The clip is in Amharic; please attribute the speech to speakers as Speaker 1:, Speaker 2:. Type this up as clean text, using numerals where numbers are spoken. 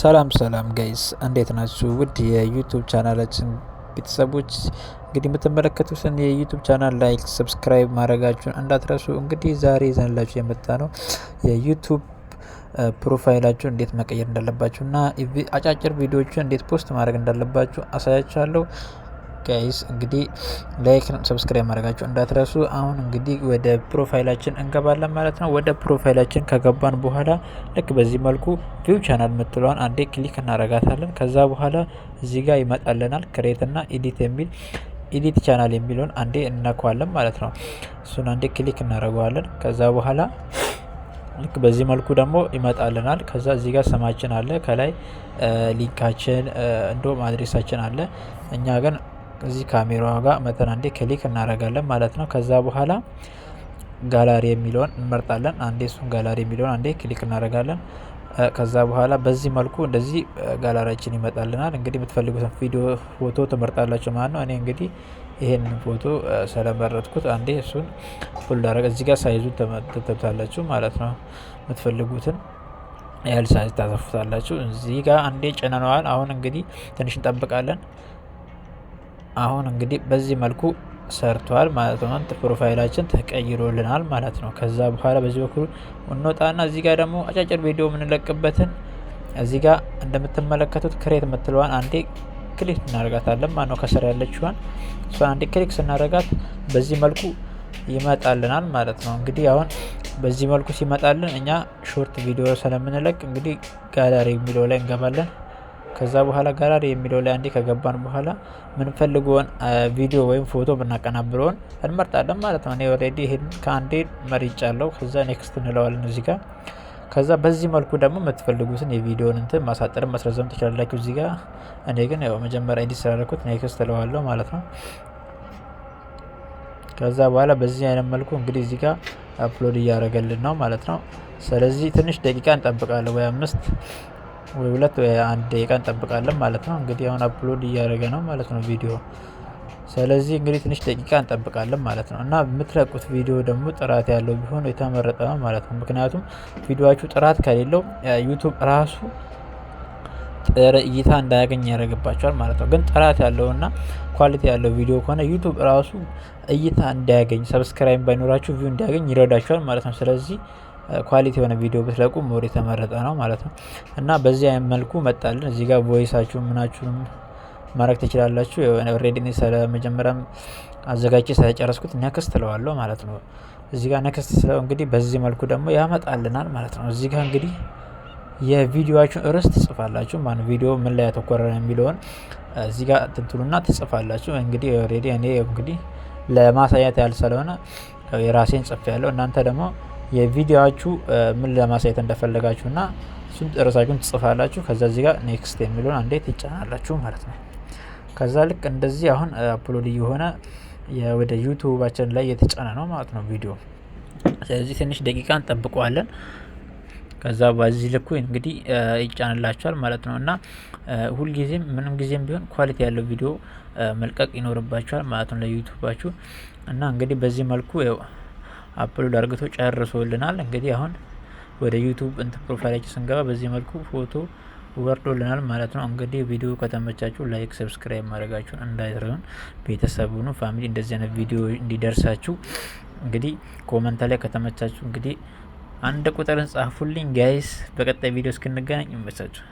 Speaker 1: ሰላም ሰላም guys፣ እንዴት ናችሁ? ውድ የ YouTube ቻናላችን ቤተሰቦች፣ እንግዲህ የምትመለከቱትን የ YouTube channel like፣ subscribe ማድረጋችሁን እንዳትረሱ። እንግዲህ ዛሬ ይዘንላችሁ የመጣነው የ YouTube profile ኣችሁን እንዴት መቀየር እንዳለባችሁ እና አጫጭር ቪዲዮዎችን እንዴት post ማድረግ እንዳለባችሁ አሳያችኋለሁ። Guys፣ እንግዲህ like፣ subscribe ማድረጋችሁ እንዳትረሱ። አሁን እንግዲህ ወደ profile ኣችን እንገባለን ማለት ነው። ወደ profile ኣችን ከገባን በኋላ ልክ በዚህ መልኩ view channel የምትለዋን አንዴ click እናረጋታለን። ከዛ በኋላ እዚህ ጋር ይመጣልናል create እና edit የሚል፣ edit channel የሚለውን አንዴ እንነካዋለን ማለት ነው። እሱን አንዴ click እናደርገዋለን። ከዛ በኋላ ልክ በዚህ መልኩ ደግሞ ይመጣልናል። ከዛ እዚህ ጋር ስማችን አለ፣ ከላይ link ኣችን እንዲሁም address ኣችን አለ። እኛ ግን እዚህ ካሜራዋ ጋር መተን አንዴ click እናደርጋለን ማለት ነው። ከዛ በኋላ ጋላሪ የሚለውን እንመርጣለን። አንዴ እሱን ጋላሪ የሚለውን አንዴ click እናደርጋለን። ከዛ በኋላ በዚህ መልኩ እንደዚህ ጋላሪያችን ይመጣልናል። እንግዲህ የምትፈልጉትን ቪዲዮ፣ ፎቶ ትመርጣላችሁ ማለት ነው። እኔ እንግዲህ ይሄንን ፎቶ ስለመረጥኩት አንዴ እሱን full አደረገ። እዚህ ጋር size ኡን ትተብታላችሁ ማለት ነው። የምትፈልጉትን ያህል size ታሰፉታላችሁ። እዚህ ጋር አንዴ ጭነነዋል። አሁን እንግዲህ ትንሽ እንጠብቃለን። አሁን እንግዲህ በዚህ መልኩ ሰርቷል ማለት ነው። Profile ኣችን ተቀይሮልናል ማለት ነው። ከዛ በኋላ በዚህ በኩል እንወጣና እዚህ ጋር ደግሞ አጫጭር ቪዲዮ የምንለቅበትን እዚህ ጋር እንደምትመለከቱት create የምትለዋን አንዴ click እናደርጋታለን ማለት ነው። ከስር ያለችዋን እሷን አንዴ click ስናደርጋት በዚህ መልኩ ይመጣልናል ማለት ነው። እንግዲህ አሁን በዚህ መልኩ ሲመጣልን እኛ short video ስለምንለቅ እንግዲህ ጋላሪ የሚለው ላይ እንገባለን። ከዛ በኋላ ጋላሪ የሚለው ላይ አንዴ ከገባን በኋላ ምንፈልገውን ቪዲዮ ወይም ፎቶ ብናቀናብረውን እንመርጣለን ማለት ነው። እኔ already ይሄን ከአንዴ መርጫለሁ። ከዛ next እንለዋለን እዚህ ጋር። ከዛ በዚህ መልኩ ደግሞ የምትፈልጉትን የቪዲዮን እንትን ማሳጠርም ማስረዘም ትችላላችሁ እዚህ ጋር። እኔ ግን ያው መጀመሪያ edit ስላደረኩት next እለዋለሁ ማለት ነው። ከዛ በኋላ በዚህ አይነት መልኩ እንግዲህ እዚህ ጋር upload እያደረገልን ነው ማለት ነው። ስለዚህ ትንሽ ደቂቃ እንጠብቃለን፣ ወይ 5 ወይ 2 ወይ 1 ደቂቃ እንጠብቃለን ማለት ነው። እንግዲህ አሁን upload እያደረገ ነው ማለት ነው ቪዲዮ። ስለዚህ እንግዲህ ትንሽ ደቂቃ እንጠብቃለን ማለት ነው። እና የምትለቁት ቪዲዮ ደግሞ ጥራት ያለው ቢሆን የተመረጠ ነው ማለት ነው። ምክንያቱም ቪዲዮአችሁ ጥራት ከሌለው YouTube ራሱ ጥሩ እይታ እንዳያገኝ ያደርግባቸዋል ማለት ነው። ግን ጥራት ያለውና quality ያለው ቪዲዮ ከሆነ YouTube ራሱ እይታ እንዲያገኝ፣ subscribe ባይኖራችሁ view እንዲያገኝ ይረዳችኋል ማለት ነው። ስለዚህ quality የሆነ ቪዲዮ ብትለቁ more የተመረጠ ነው ማለት ነው። እና በዚህ አይነት መልኩ መጣልን። እዚህ ጋር voice ኣችሁ ምናችሁንም ማድረግ ትችላላችሁ። Already እኔ ስለመጀመሪያም አዘጋጅቼ ስለጨረስኩት next እለዋለሁ ማለት ነው። እዚህ ጋር next ስለው እንግዲህ በዚህ መልኩ ደግሞ ያመጣልናል ማለት ነው። እዚህ ጋር እንግዲህ የቪዲዮአችሁን ርዕስ ትጽፋላችሁ። ማን ቪዲዮ ምን ላይ ያተኮረ ነው የሚለውን እዚህ ጋር ትንትሉና ትጽፋላችሁ። እንግዲህ already እኔ እንግዲህ ለማሳየት ያህል ስለሆነ የራሴን ጽፌያለሁ። እናንተ ደግሞ የቪዲዮአችሁ ምን ለማሳየት እንደፈለጋችሁና እሱን ርዕሳችሁን ትጽፋላችሁ። ከዛ እዚህ ጋር next የሚለውን አንዴ ትጫናላችሁ ማለት ነው። ከዛ ልክ እንደዚህ አሁን upload እየሆነ ወደ YouTube ኣችን ላይ የተጫነ ነው ማለት ነው ቪዲዮ። ስለዚህ ትንሽ ደቂቃ እንጠብቀዋለን። ከዛ በዚህ ልኩ እንግዲህ ይጫንላችኋል ማለት ነው። እና ሁልጊዜም ምንም ጊዜም ቢሆን quality ያለው ቪዲዮ መልቀቅ ይኖርባችኋል ማለት ነው ለ YouTube ኣችሁ። እና እንግዲህ በዚህ መልኩ ያው upload አርግቶ ጨርሶልናል። እንግዲህ አሁን ወደ YouTube እንትን profile ኣችን ስንገባ በዚህ መልኩ ፎቶ ወርዶልናል ማለት ነው። እንግዲህ ቪዲዮ ከተመቻችሁ like፣ subscribe ማድረጋችሁን እንዳይረሱን። ቤተሰብ ሁኑ family። እንደዚህ አይነት ቪዲዮ እንዲደርሳችሁ እንግዲህ comment ላይ ከተመቻችሁ እንግዲህ አንድ ቁጥርን ጻፉልኝ guys። በቀጣይ ቪዲዮ እስክንገናኝ ይመቻችሁ።